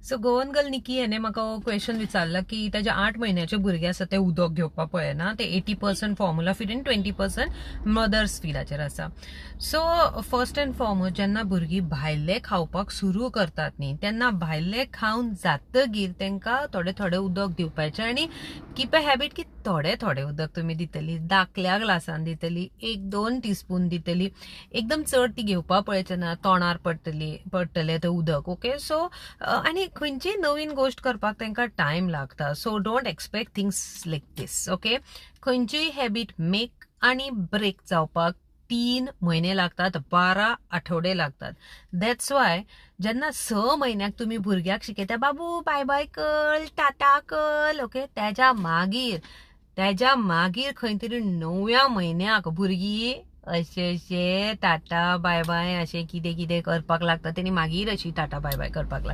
So Goan girl Nikki हेणे म्हाका हो question विचारला की ताच्या 8 म्हयन्याचे भुरगे आसा, ते उदक घेवपाक पळयना. ते 80% फॉर्मुला फीड आनी 20% मदर्स फिडाचेर आसा. सो फर्स्ट अँड फॉरमोस्ट, जेन्ना भुरगीं भायलें खावपाक सुरू करतात न्ही, तेन्ना भायलें खावन जातगीर तांकां थोडें थोडें उदक दिवपाचें आनी कीप अ हॅबीट की थोडें थोडें उदक तुमी दितली, धाकल्या ग्लासान दितली, एक दोन टिस्पून दितली. एकदम चड ती घेवपाक पळयचें ना, तोंडार पडटली पडटलें तें उदक. ओके, सो आनी खंयचीय नवीन गोश्ट करपाक तांकां टायम लागता, so don't expect things like this, okay? खंयचीय हॅबीट मेक आनी ब्रेक जावपाक 3 म्हयने लागतात, 12 आठवडे लागतात. That's why जेन्ना 6 म्हयन्याक तुमी भुरग्याक शिकयता, "बाबू, बाय बाय कर, टाटा कर," ओके, तेज्या मागीर खंय तरी णव्या म्हयन्याक भुरगीं अशें अशें टाटा बाय बाय अशें कितें कितें करपाक लागता. तेणी मागीर अशी टाटा बाय बाय करपाक लागता.